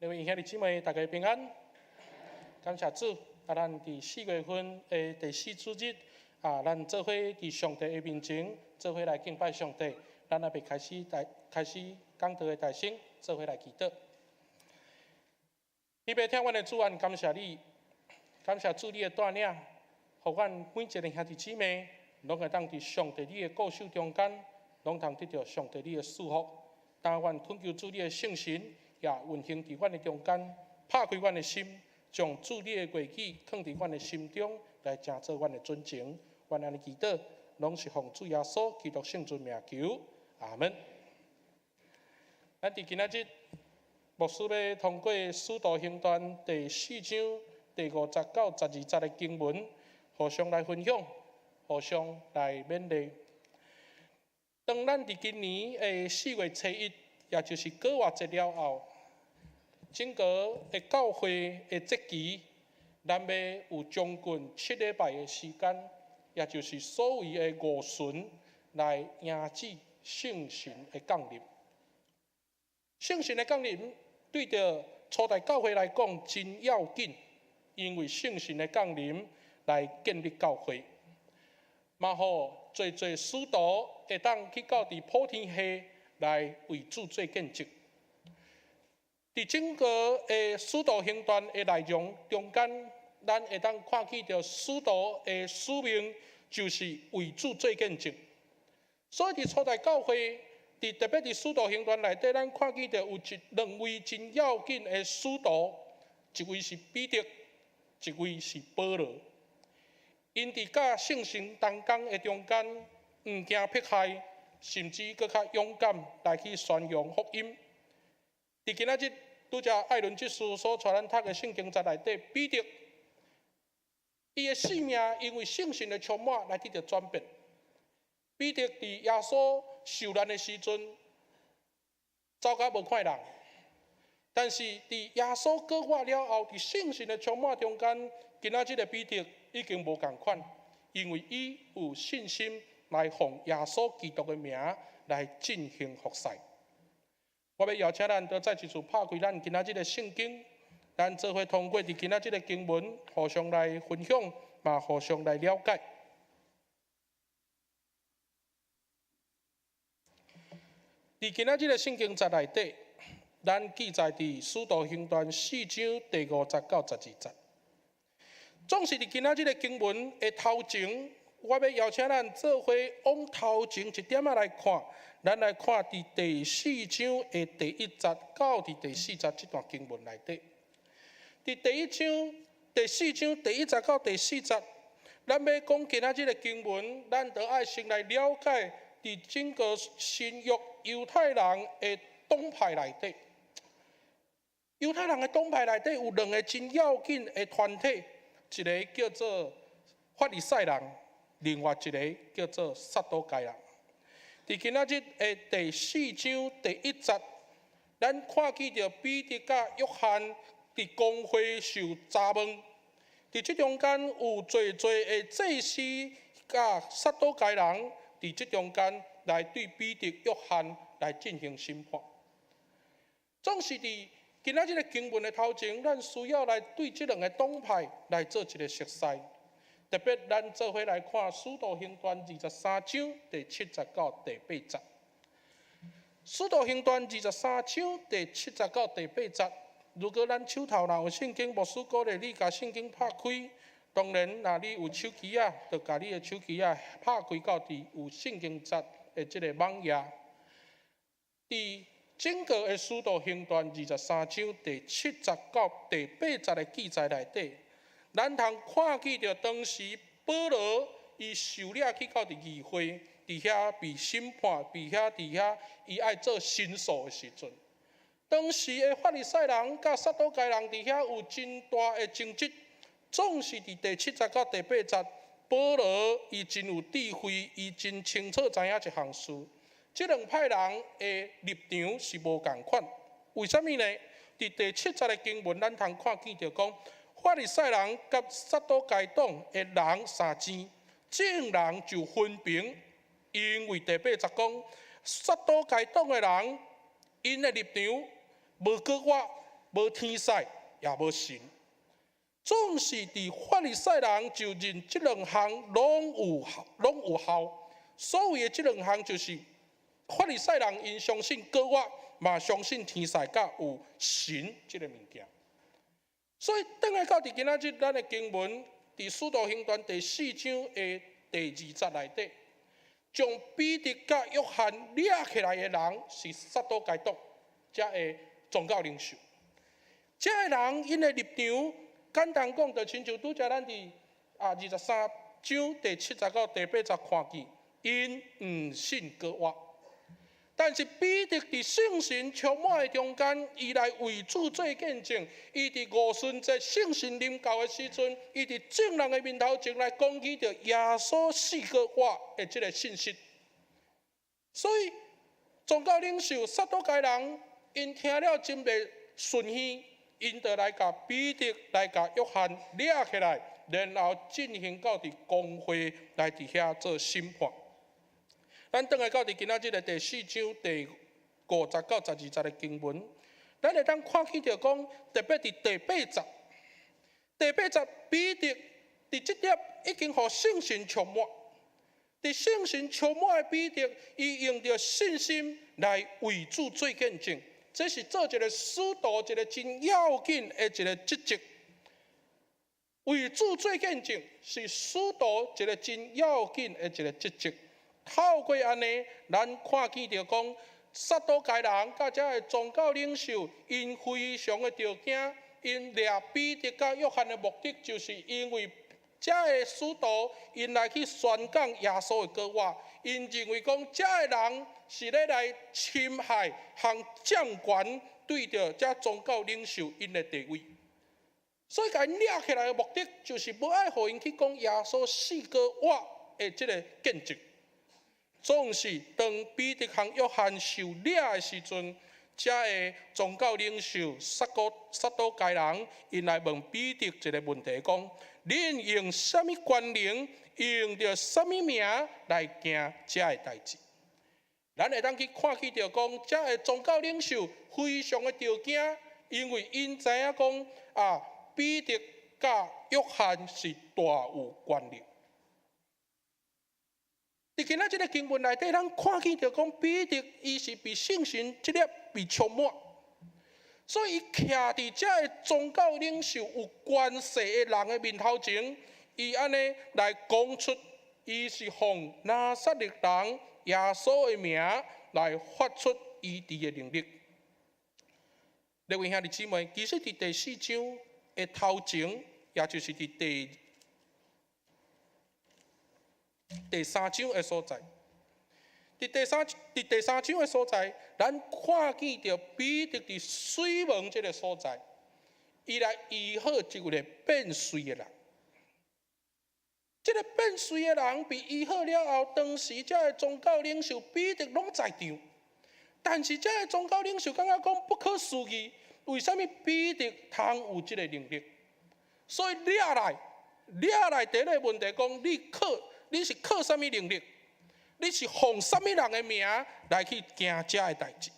各位兄弟姊妹，大家平安。感謝主，啊，咱佇4月份的第四主日，啊，咱做伙佇上帝的面前，做伙來敬拜上帝。咱猶未開始講道的大聲，做伙來祈禱。天父疼阮的主，阮感謝你，感謝主你的帶領，予阮每一个兄弟姊妹，攏會當佇上帝你的顧守中間，攏通得著上帝你的祝福。但願懇求主你的聖神也運行佇阮的中間，拍開阮的心，將主你的話語囥佇阮的心中，來成做阮的準繩。阮按呢祈禱，攏是奉主耶穌基督聖尊名求，阿門。咱佇今仔日，牧師欲通過《使徒行傳》第四章第五節到十二節的經文，互相來分享，互相來勉勵。當咱佇今年的4月初1，也就是過活節了後，整個的教會的節期，咱欲有將近7禮拜的時間，也就是所謂的五旬，來迎接聖神的降臨。聖神的降臨對著初代教會來講真要緊，因為聖神的降臨來建立教會，嘛予濟濟使徒會當去到佇普天下來為主做見證。佇整個的使徒行傳的內容中間，咱會當看見著使徒的使命就是為主做見證。所以佇初代教會，佇特別佇使徒行傳內底，咱看見著有一兩位真要緊的使徒，一位是彼得，一位是保羅。𪜶佇佮聖神同工的中間，毋驚迫害，甚至閣較勇敢來去宣揚福音。佇今仔日拄才艾倫執事所帶咱讀的聖經節內底，彼得，伊的生命因為聖神的充滿來得著轉變。彼得佇耶穌受難的時陣，走甲無看人，但是佇耶穌復活了後，佇聖神的充滿中間，今仔日的彼得已經無仝款，因為伊有信心來奉耶穌基督的名來進行服侍。我欲邀請咱，閣再一次拍開咱今仔日的聖經，咱做伙通過佇今仔日的經文，互相來分享，嘛互相來了解。佇今仔日的聖經節內底，咱記載佇使徒行傳四章第五節到十二節。總是佇今仔日的經文的頭前，我欲邀請咱做伙往頭前一點仔來看，咱來看佇第四章的第一節到佇第四節這段經文內底。佇第一章、第四章第一節到第四節，咱欲講今仔日的經文，咱著愛先來了解佇整個新約猶太人的黨派內底，猶太人的黨派內底有兩個真要緊的團體，一个叫做法利賽人，另外一个叫做撒都該人。佇今仔日的第四章第一節，咱看見著彼得佮約翰佇公會受查問，佇這中間有濟濟的祭司佮撒都該人佇這中間來對彼得、約翰來進行審判。總是佇今仔日的經文的頭前，咱需要來對這兩个黨派來做一个熟悉。特別咱做伙來看《使徒行傳》23章第七節到第八節。《使徒行傳》二十三章第七節到第八節，如果咱手頭若有聖經，牧師鼓勵你共聖經拍開。當然，若你有手機仔，就共你的手機仔拍開到佇有聖經節的這个網頁。佇整個的《使徒行傳》二十三章第七節到第八節的記載內底，咱通看見著當時保羅伊受掠去到佇議會，佇遐被審判，佇遐伊愛做申訴的時陣，當時的法利賽人佮撒都該人佇遐有真大的爭執。總是佇第七節到第八節，保羅伊真有智慧，伊真清楚知影一項事。這兩派人的立場是無仝款，為啥物呢？佇第七節的經文，咱通看見著講，法利賽人佮撒都該黨的人相爭，眾人就分評，因為第八節講，撒都該黨的人𪜶的立場無閣活。無天使，也無神。總是佇法利賽人就認這兩項攏有效。所謂的這兩項，就是法利賽人𪜶相信復活，嘛相信天使佮有神這个物件。所以，轉來到佇今仔日咱的經文，佇使徒行傳第四章的第二節內底，將彼得佮約翰掠起來的人是撒都該黨，遮个宗教領袖。遮个人𪜶的立場，簡單講，就親像拄才咱佇23章第七節到第八節看見，𪜶毋信復活。但是彼得佇聖神充滿的中間，伊來為主做見證。伊佇五旬節聖神臨到的時陣，伊佇眾人的面頭前來講起著耶穌死閣活的這个信息。所以宗教領袖撒都該人，𪜶聽了真袂順耳，𪜶就來共彼得來共約翰掠起來，然後進行到佇公會來佇遐做審判。咱轉來到佇今仔日的第四章第五節到12節的經文，咱會當看見著講，特別佇第八節，第八節彼得佇這點已經予聖神充滿，佇聖神充滿的彼得，伊用著信心來為主做見證，這是做一个使徒一个真要緊的一个職責。為主做見證是使徒一个真要緊的一个職責。透過按呢，咱看見著講，撒都該人佮遮个宗教領袖，𪜶非常的著驚，𪜶掠彼得佮約翰的目的，就是因為遮个使徒𪜶來去宣講耶穌的復活，𪜶認為講遮个人是咧來侵害和掌權對著遮宗教領袖𪜶的地位，所以共𪜶掠起來的目的，就是無愛予𪜶去講耶穌死閣活的這个見證。總是當彼得和約翰受掠的時陣，遮个宗教領袖撒都該人，𪜶來問彼得一个問題，講：恁用啥物權能，用著啥物名來行遮个代誌？咱會當去看見著講，遮个宗教領袖非常的著驚，因為𪜶知影講啊，彼得佮約翰是大有權力。佇今仔這个經文內底，咱看見著講彼得伊是被聖神這粒被充滿，所以伊徛佇遮个宗教領袖有權勢的人的面頭前，伊按呢來講出，伊是奉拿撒勒人耶穌的名來發出醫治的能力。各位兄弟姊妹，其實佇第四章的頭前，也就是佇第三章的所在，佇第三章的所在，咱看見著彼得佇水門這个所在，伊來醫好一个變瘁的人。這个變瘁的人被醫好了後，當時遮个宗教領袖彼得攏在場，但是遮个宗教領袖感覺講不可思議，為啥物彼得通有這个能力？所以掠來掠來第一个問題講，你是靠啥物能力？你是奉啥物人的名來去行遮个代誌？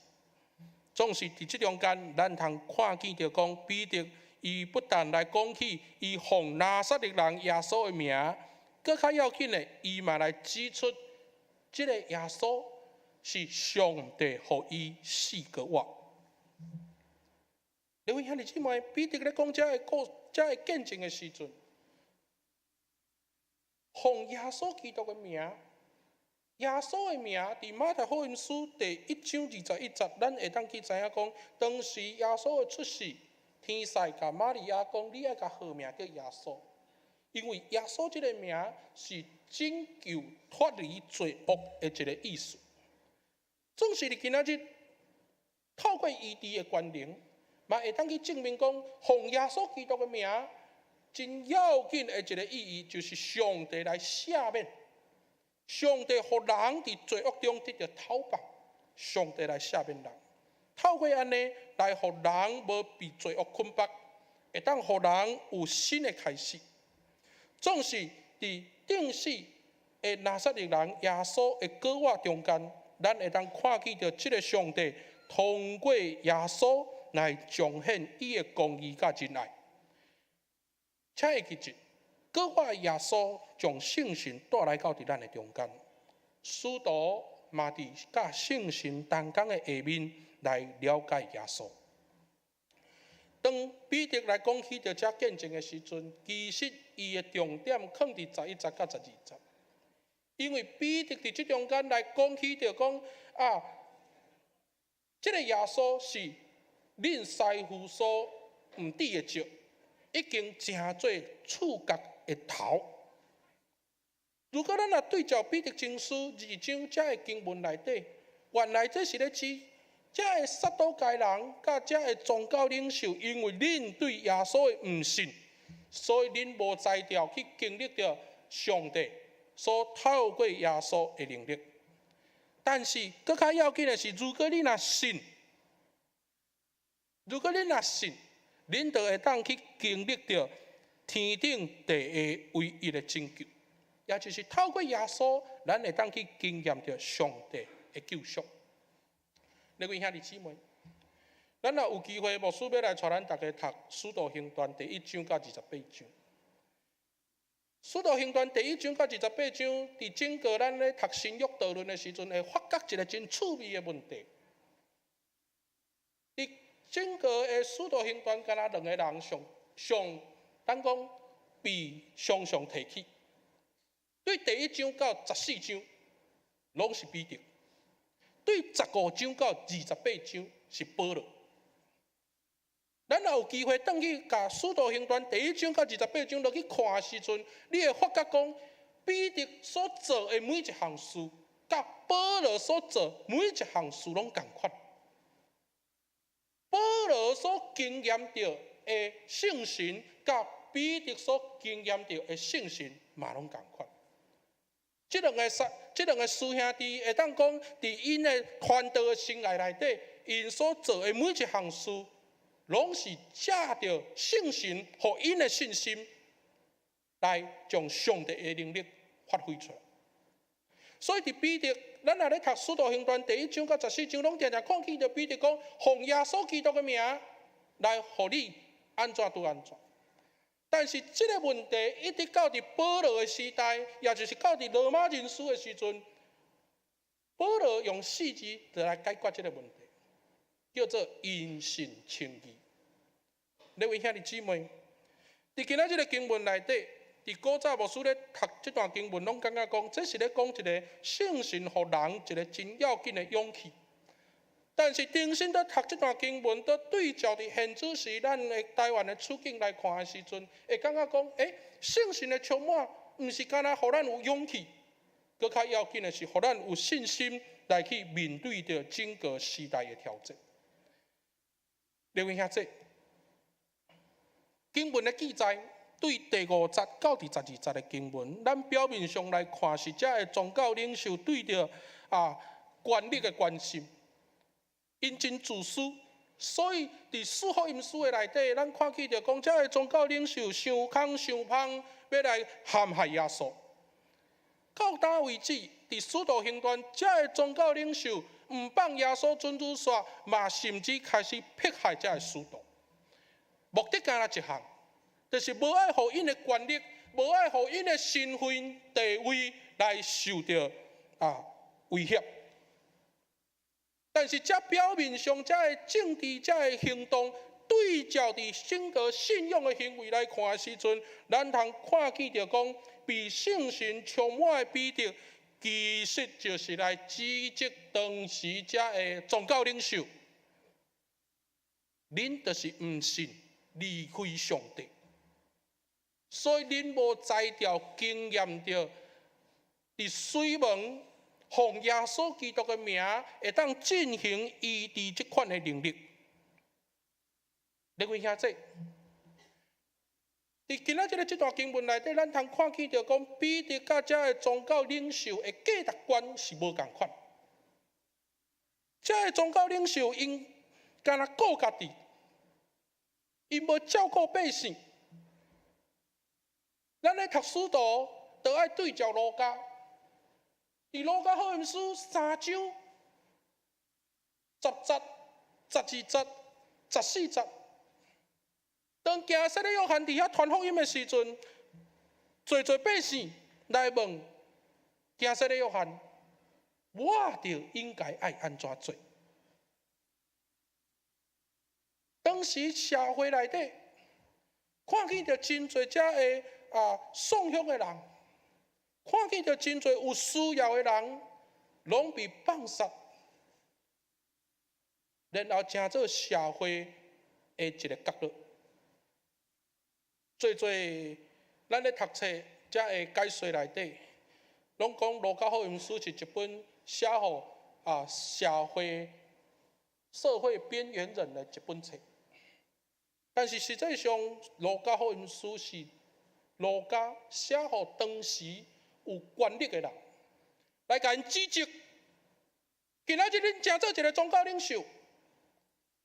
總是佇這中間，咱通看見著講彼得，伊不但來講起伊奉拿撒勒人耶穌的名，閣較要緊的，伊嘛來指出，這个耶穌是上帝予伊死閣活。各位兄弟姊妹，彼得咧講遮个見證的時陣，奉耶穌基督的名，耶穌的名，佇馬太福音書第一章21節，咱會當去知影講，當時耶穌的出世，天使共瑪利亞講，你愛共號名叫耶穌，因為耶穌這个名是拯救脫離罪惡的一个意思。總是佇今仔日，透過醫治的權能，嘛會當去證明講，奉耶穌基督的名，真要緊的一个意義，就是上帝來赦免，上帝予人佇罪惡中得著透放，上帝來赦免人，透過按呢來予人無被罪惡捆綁，會當予人有新的開始。總是佇釘死的拿撒勒人耶穌的復活中間，咱會當看見著這个上帝通過耶穌來彰顯伊的公義佮仁愛。請會記得，閣活的耶穌將聖神帶來到佇咱的中間，使徒嘛佇佮聖神同工的下面來了解耶穌。當彼得來講起著這見證的時陣，其實伊的重點囥佇11節佮12節，因為彼得佇這中間來講起著講啊，這个耶穌是恁師傅所毋佇的石，已經成做柱角的頭。如果咱若對照彼得前書二章這个經文內底，原來這是咧指這个撒都該人佮這个宗教領袖，因為恁對耶穌的毋信，所以恁無才調去經歷著上帝所透過耶穌的能力。但是，閣較要緊的是，如果你若信，恁就會當去經歷著天頂地下唯一的拯救，也就是透過耶穌，咱會當去經驗著上帝的救贖。各位兄弟姊妹，咱若有機會，牧師欲來帶咱逐家讀《使徒行傳》第一章到28章。《使徒行傳》第一章到二十八章，佇整個咱咧讀新約導論的時陣，會發覺一个真趣味的問題。佇整個的《使徒行傳》，敢若兩个人上上，咱講被常常提起。對第一章到14章，攏是彼得；對15章到28章是保羅。咱若有機會轉去共《使徒行傳》第一章到二十八章落去看的時陣，你會發覺講，彼得所做的每一項事，佮保羅所做每一項事攏仝款。保羅所經驗著的聖神，佮彼得所經驗著的聖神嘛攏仝款。這兩个師兄弟會當講，佇𪜶的傳道的生涯內底，𪜶所做的每一項事，攏是藉著聖神予𪜶的信心，來將上帝的能力發揮出來。所以佇彼得，咱若咧讀《使徒行傳》第一章到14章，攏定定看見著彼得講，奉耶穌基督的名來予你按怎就按怎。但是這个問題一直到佇保羅的時代，也就是到佇羅馬人書的時陣，保羅用四字就來解決這个問題，叫做因信稱義。各位兄弟姊妹，佇今仔這个經文內底，佇古早牧師咧讀這段經文，攏感覺講，這是咧講一个聖神予人一个真要緊的勇氣。但是重新咧讀這段經文，都對照佇現此時咱的台灣的處境來看的時陣，會感覺講，聖神的充滿，毋是干焦予咱有勇氣，閣較要緊的是，予咱有信心來去面對著整個時代的挑戰。各位兄弟，經文的記載，對第5節到第12節的經文，咱表面上來看是這个宗教領袖對著權力的關心，𪜶真自私，所以佇四福音書的內底，咱看見著講，這个宗教領袖想空想芳，欲來陷害耶穌。到今為止，佇使徒行傳，這个宗教領袖毋放耶穌准予煞，嘛甚至開始迫害這个使徒。目的干焦一項，就是無愛予𪜶的權力，無愛予𪜶的身份地位來受著威脅。但是，這表面上這个政治、這个行動，對照佇整個信仰的行為來看的時陣，咱通看見著講，被聖神充滿的彼得，其實就是來指責當時這个宗教領袖，恁就是毋信，離開上帝，所以恁無才調經驗著佇水門奉耶穌基督的名，會當進行醫治這款的能力。各位兄弟，佇今仔這个這段經文內底，咱通看見著講，彼得佮這个宗教領袖的價值觀是無仝款。這个宗教領袖𪜶干焦顧家己，𪜶無照顧百姓。咱咧讀使徒，都愛對照路加。佇路加福音書三章10節、12節、14節。當行洗禮約翰佇遐傳福音的時陣，濟濟百姓來問行洗禮約翰：我著應該愛按怎做？當時社會內底看見著真濟遮的送香的人，看見著真濟有需要的人，攏被放殺，然後成做社會的一个角落。濟濟咱咧讀冊，遮的解說內底，攏講路加福音書是一本寫予社會邊緣人的一本冊。但是實際上，路加福音書是路加寫予當時有權力的人來共𪜶指責。今仔日恁成做一个宗教領袖，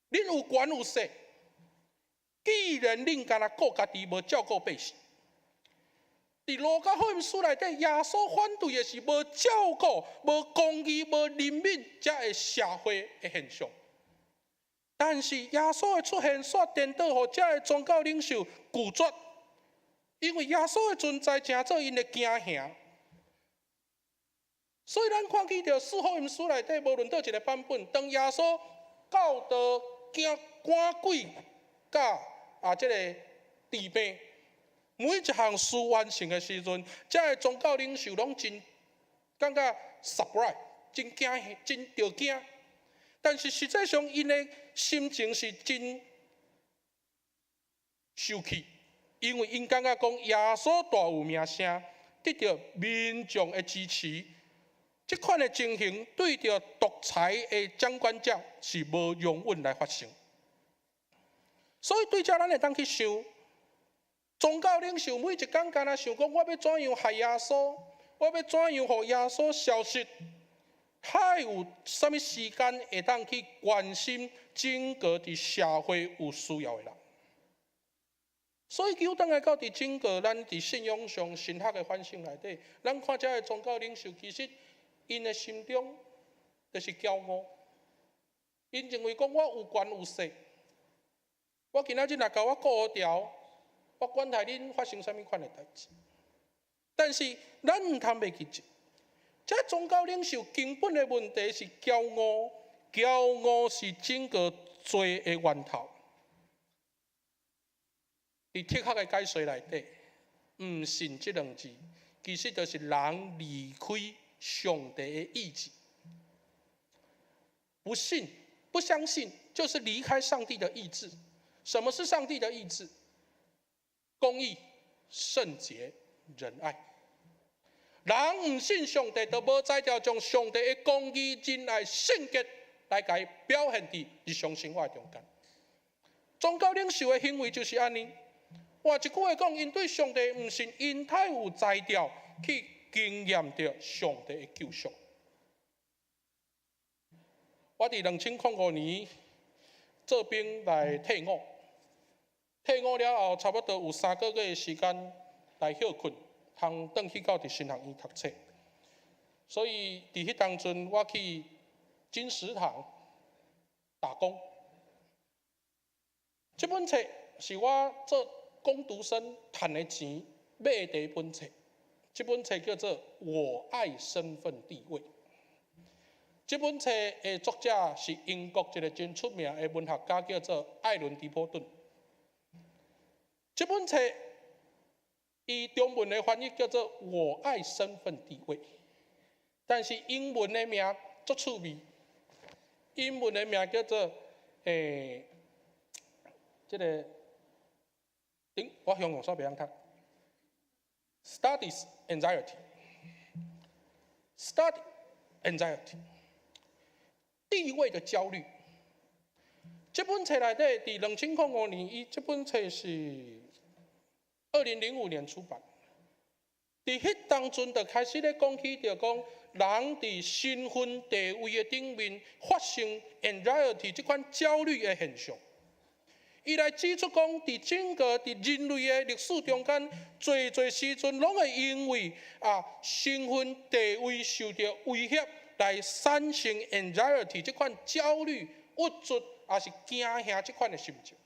恁有權有勢，既然恁干焦顧家己，無照顧百姓。佇路加福音書內底，耶穌反對的是無照顧、無公義、無憐憫遮个社會的現象。但是耶穌的出現，煞顛倒予遮个宗教領袖拒絕，因為耶穌的存在成做𪜶的驚嚇。所以咱看見著四福音書內底，無論佗一个版本，當耶穌教導驚趕鬼佮這个治病，每一項事完成的時陣，遮个宗教領袖攏真感覺 surprise，真驚，真著驚。但是實際上，𪜶的心情是真受氣，因為𪜶感覺講耶穌大有名聲，得著民眾的支持，這款的情形對著獨裁的掌權者是無容允來發生。所以對這咱會當去想，宗教領袖每一工干焦想講，我欲怎樣害耶穌，我欲怎樣予耶穌消失。還有啥物時間會當去關心整個佇社會有需要的人？所以，求轉來到佇整個咱佇信仰上神學的反省內底，咱看遮个宗教領袖，其實𪜶的心中就是驕傲。𪜶認為講我有權有勢，我今仔日若共我顧牢，我管他恁發生啥物款的代誌。但是咱毋通袂記得，這宗教領袖根本的問題是驕傲，驕傲是整個罪的源頭。佇哲學的解說內底，毋信這兩字，其實就是人離開上帝的意志。不信、不相信，就是離開上帝的意志。什麼是上帝的意志？公義、聖潔、仁愛。人毋信上帝，就無才調將上帝的公義、仁愛、聖潔來共伊表現佇日常生活中間。宗教領袖的行為就是按呢。換一句話講，𪜶對上帝毋信，𪜶太有才調去經驗著上帝的救贖。我佇2005年做兵來退伍，退伍了後，差不多有3個月的時間來歇睏，通轉去到佇神學院讀冊。所以佇彼當陣，我去金石堂打工。這本冊是我做工讀生趁的錢買的第一本冊。這本冊叫做《我愛身份地位》。這本冊的作者是英國一个真出名的文學家，叫做艾倫·狄波頓。這本冊伊中文的翻譯叫做《我愛身份地位》，但是英文的名足趣味，英文的名叫做這个，頂我形容煞袂曉讀，Status anxiety，Status anxiety，地位的焦慮。這本冊內底，佇2005年，伊這本冊是2005年出版。佇彼當陣就開始咧講起，著講人佇身份地位的頂面發生 anxiety 這款焦慮的現象。伊來指出講，佇整個佇人類的歷史中間，濟濟時陣攏會因為身份地位受著威脅，來產生 anxiety 這款焦慮、鬱卒，抑是驚嚇這款的心情。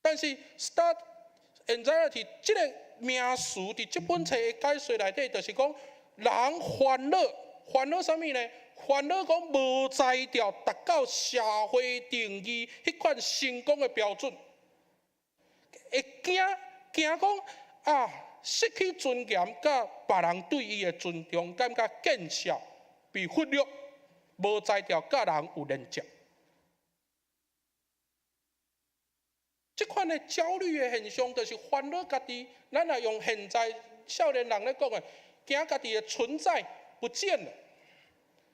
但是 start anxiety 這个名詞佇這本冊的解說內底，就是講人煩惱，煩惱啥物呢？煩惱講無才調達到社會定義彼款成功的標準，會驚驚講啊，失去尊嚴，佮別人對伊的尊重，感覺見笑，被忽略，無才調佮人有連接。這款的焦慮的現象，就是煩惱家己。咱若用現在少年人咧講的，驚家己的存在不見了，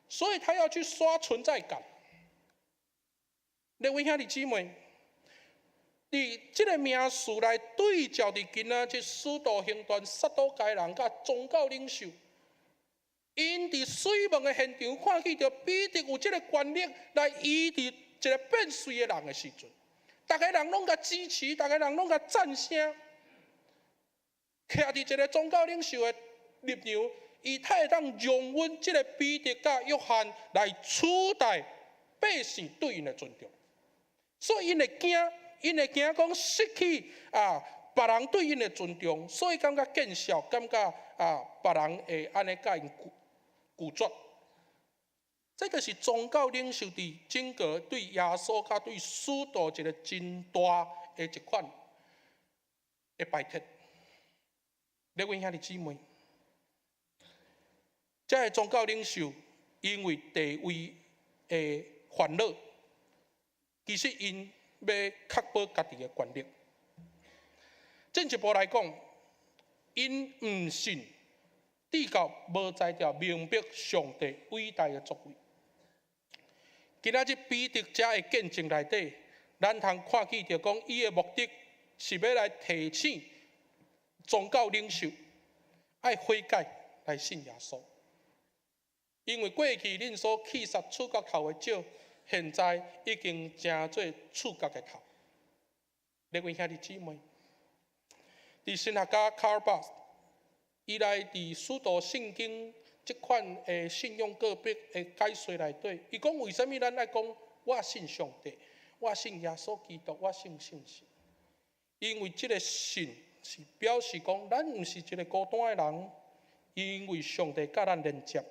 所以他要去刷存在感。各位兄弟姊妹，佇這个名詞來對照佇今仔這使徒行傳撒都該人佮宗教領袖，𪜶佇水門的現場看見著彼得有這个權力來醫治一个變綏的人的時陣，逐个人攏共支持，逐个人攏共讚聲。徛佇一个宗教領袖的立場，伊太會當容忍這个彼得佮約翰來取代百姓對𪜶的尊重，所以𪜶會驚，𪜶會驚講失去啊別人對𪜶的尊重，所以感覺見笑，感覺啊別人會按呢共𪜶拒絕。這個是宗教領袖佇整個對耶穌佮對使徒一個真大的一款的排斥。各位兄弟姊妹，這个宗教領袖因為地位的煩惱，其實𪜶欲確保家己的權力。進一步來講，𪜶毋信，至到無才調明白上帝偉大的作為。今仔日彼得遮的見證內底，咱通看見著講，伊的目的是欲來提醒宗教領袖愛悔改來信耶穌。因為過去恁所棄殺厝角頭的石，現在已經成做厝角的頭。各位兄弟姊妹，佇神學家卡爾巴，伊來佇使徒信經這款的信仰告白的解說內底，伊講為啥物咱愛講我信上帝，我信耶穌基督，我信聖神？因為這个信是表示講，咱毋是一个孤單的人，因為上帝佮咱連接，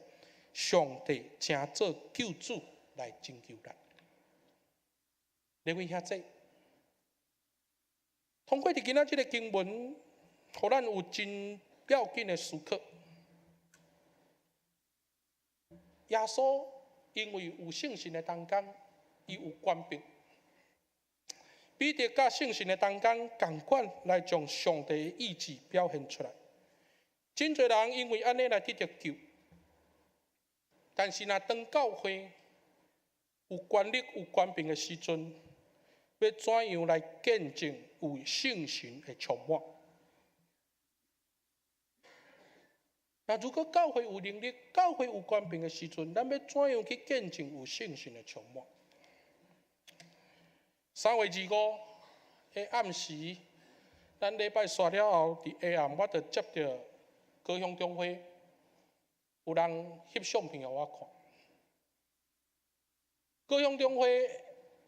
上帝請做救主來拯救咱。各位兄弟，通過佇今仔這个經文，予咱有真要緊的思考。耶穌因為有聖神的同工，伊有權柄。彼得佮聖神的同工，仝款來將上帝的意志表現出來。真濟人因為按呢來得著救。但是若當教會有權力、有權柄的時陣，欲怎樣來見證有聖神的充滿？若如果教會有能力、教會有權柄的時陣，咱欲怎樣去見證有聖神的充滿？3月25的暗時，咱禮拜煞了後，佇下暗我就接著高雄中會有人翕相片予我看。高雄中會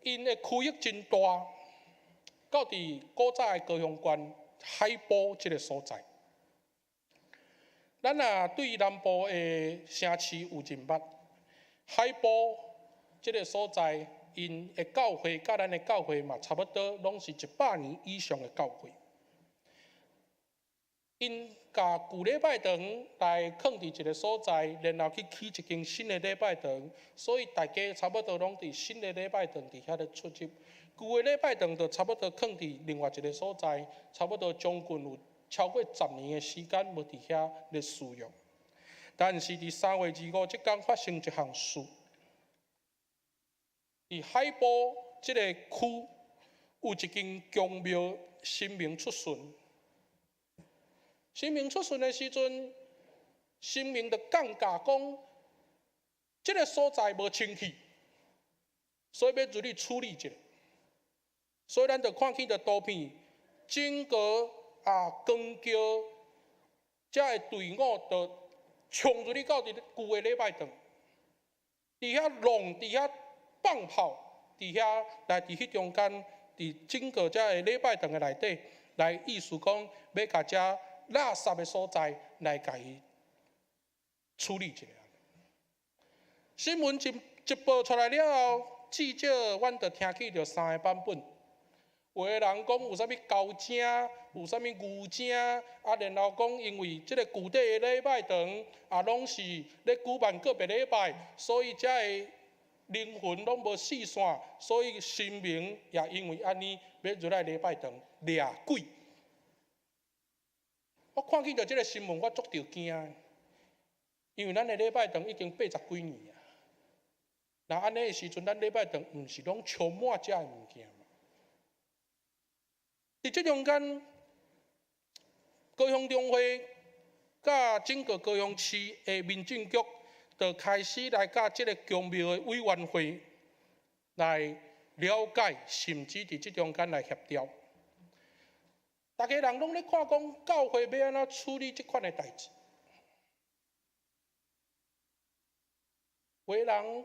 𪜶的區域真大，到佇古早的高雄縣海埔這个所在。咱若對南部的城市有認捌，海埔這个所在，𪜶的教會佮咱的教會嘛差不多，攏是100年以上的教會。𪜶共舊禮拜堂來囥佇一个所在，然後去起一間新的禮拜堂，所以大家差不多攏佇新的禮拜堂佇遐咧出入。舊的禮拜堂就差不多囥佇另外一个所在，差不多將近有超過10年的時間無佇遐咧使用。但是佇3月25這工發生一項事，佇海埔這个區有一間宮廟神明出巡。神明出巡的時陣，神明就降價講，這个所在無清氣，所以欲入去處理一下。所以咱就看見著圖片，整個啊光橋遮的隊伍就衝入去到佇舊的禮拜堂，佇遐弄，佇遐放炮，佇遐來佇彼中間，佇整個遮个禮拜堂的內底，來意思講欲共遮垃圾的所在來共伊處理一下。新聞一報出來了後，至少阮就聽起著三個版本。有的人講有啥物狗精，有啥物牛精，啊，然後講因為這个舊底的禮拜堂啊，攏是咧舉辦個別禮拜，所以遮个靈魂攏無四散，所以神明也因為按呢欲入來禮拜堂掠鬼。我看見著這个新聞，我足著驚，因為咱的禮拜堂已經80幾年啊。若按呢的時陣，咱禮拜堂毋是攏充滿遮个物件嗎？佇這中間，高雄中會佮整個高雄市的民政局，就開始來佮這个宮廟的委員會來了解，甚至佇這中間來協調。逐家人攏咧看講，教會欲按怎處理這款的代誌？有的人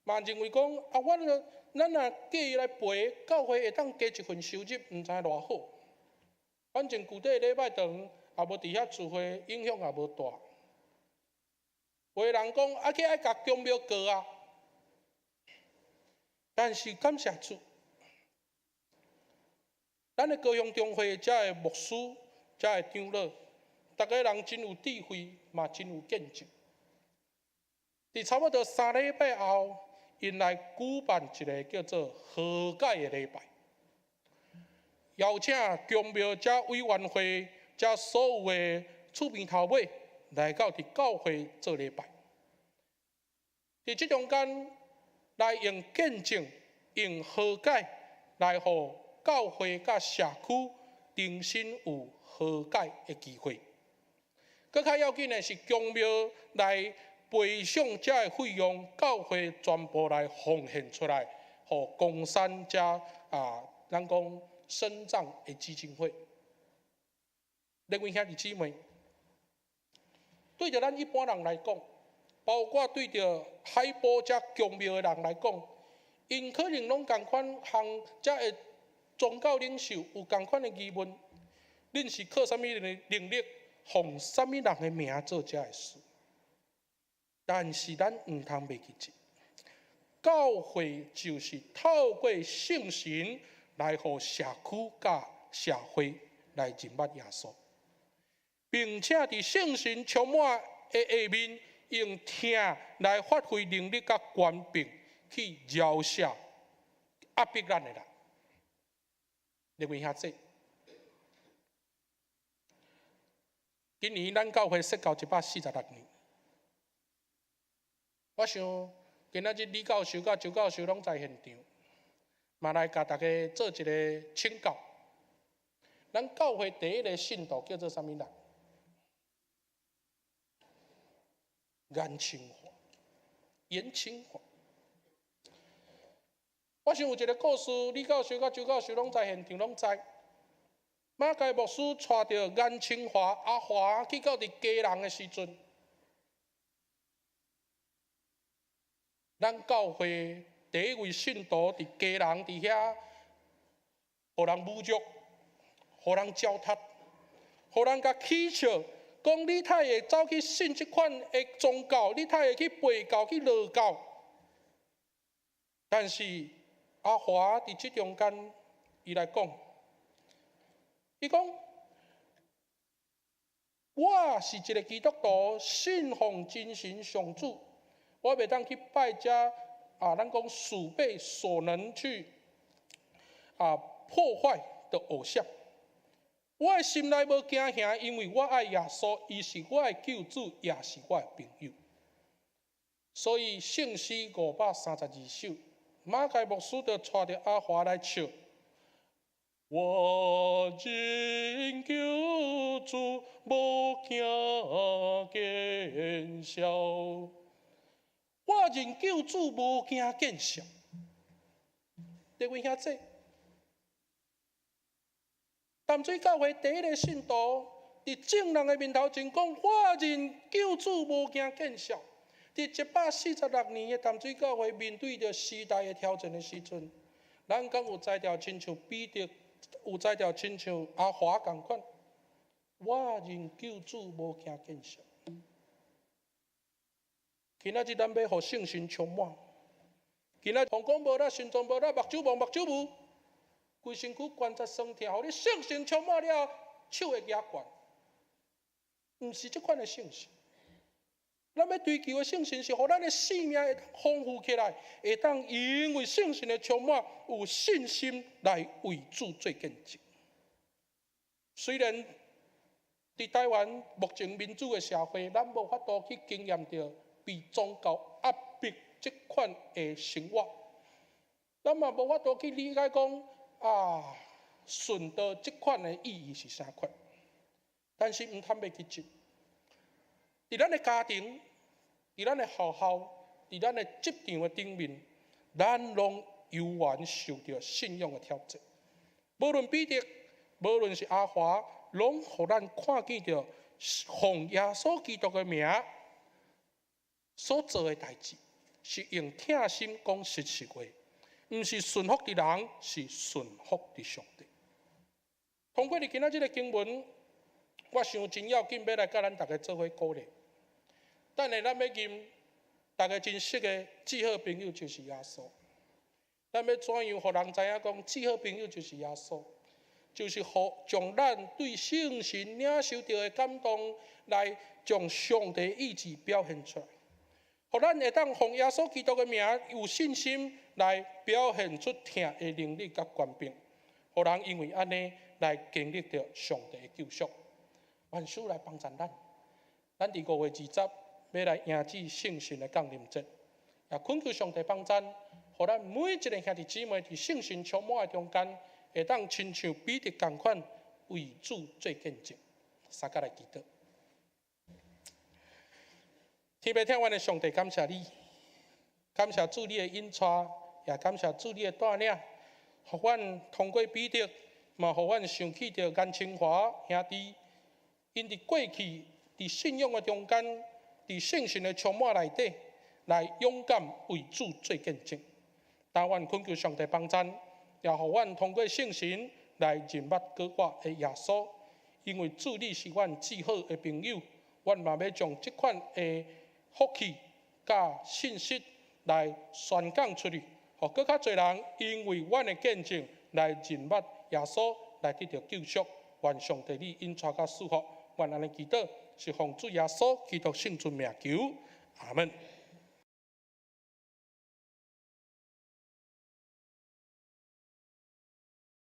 嘛認為講，啊，阮咱若叫伊來賠，教會會當加一份收入，毋知偌好。反正舊底禮拜堂也無佇遐聚會，影響也無大。有的人講，啊，去愛共宮廟告啊。但是感謝主，咱的高雄中會遮的牧師、遮的長老，逐家人真有智慧，嘛真有見證。佇差不多3禮拜後，𪜶來舉辦一个叫做和解的禮拜，邀請宮廟遮委員會遮所有的厝邊頭尾來到佇教會做禮拜。佇這中間來用見證、用和解來予教會佮社區重新有和解的機會。閣較要緊的是，宮廟來賠償遮个費用，教會全部來奉獻出來，予岡山遮啊，咱講身障的基金會。各位兄弟姊妹，對著咱一般人來講，包括對著海埔遮宮廟的人來講，𪜶可能攏仝款向遮个宗教領袖有仝款的疑問：恁是靠啥物能力，奉啥物人的名做遮个事？但是咱毋通袂記得，教會就是透過聖神來予社區佮社會來認捌耶穌，並且佇聖神充滿的下面，用疼來發揮能力佮權柄去饒恕壓迫咱的人。各位兄弟，今年咱教會設教146年。我想今仔日李教授佮周教授攏在現場，嘛來共大家做一个請教。咱教會第一个信徒叫做啥物人？顏清華，顏清華。我想有一个故事，李教授佮周教授攏在現場，攏知。馬偕牧師帶著顏清華阿華去到佇基隆的時陣，咱教會第一位信徒佇基隆佇遐，予人侮辱，予人糟蹋，予人共起笑，講你太會走去信這款的宗教，你太會去背教去落教。但是阿華佇這中間，伊來講，伊講我是一个基督徒，信奉真神上主。我袂當去拜遮啊，咱講鼠輩所能去啊破壞的偶像。我的心內無驚嚇，因為我愛耶穌，伊是我的救主，也是我的朋友。所以聖詩532首，馬偕牧師就帶著阿華來唱。我認救主，無驚見笑。我認救主，無驚見笑。各位兄弟，淡水教會第一个信徒，佇眾人的面頭前講：我認救主，無驚見笑。佇146年的淡水教會面對著時代的挑戰的時陣，咱敢有才調親像彼得，有才調親像阿華仝款？我認救主無驚見識。今仔日咱欲予聖神充滿。今仔膀胱無力，心臟無力，目睭蒙，目睭霧，規身軀關節酸痛，予你聖神充滿了，手會舉懸。毋是這款的聖神。咱欲追求的聖神是予咱的生命會當豐富起來，會當因為聖神的充滿，有信心來為主做見證。雖然佇台灣目前民主的社會，咱無法度去經驗著被宗教壓迫這款的生活，咱嘛無法度去理解講啊，順道這款的意義是啥款。但是毋通袂記得，佇咱的家庭，佇咱的學校，佇咱的職場的頂面，咱攏猶原受著信仰的挑戰。無論彼得，無論是阿華，攏予咱看見著奉耶穌基督的名所做的代誌，是用疼心講實實話，毋是順服佇人，是順服佇上帝。通過佇今仔這个經文，我想真要緊，欲來佮咱逐家做伙鼓勵。等下咱欲吟逐家真熟的至好朋友就是耶穌。咱欲怎樣予人知影講至好朋友就是耶穌？就是予將咱對聖神領受著的感動，來將上帝意志表現出來，予咱會當奉耶穌基督的名，有信心來表現出疼的能力佮權柄，予人因為按呢來經歷著上帝的救贖。願主來幫助咱，咱佇5月20欲來迎接聖神的降臨節，也懇求上帝幫贊，予咱每一个兄弟姊妹佇聖神充滿的中間，會當親像彼得仝款為主做見證。三佮來祈禱。天父疼阮的上帝，感謝你，感謝主你的引帶，也感謝主你的帶領，予阮通過彼得，嘛予阮想起著顏清華兄弟，𪜶佇過去佇信仰的中間，佇聖神的充滿內底，來勇敢為主做見證。但阮懇求上帝幫贊，也予阮通過聖神來認捌閣我的耶穌，因為主你是阮至好的朋友，阮嘛欲將這款的福氣佮信息來宣講出去，予閣較濟人因為阮的見證來認捌耶穌，來得著救贖。願上帝你引帶佮賜福，阮按呢祈禱，是奉主耶穌基督聖尊名求，阿門。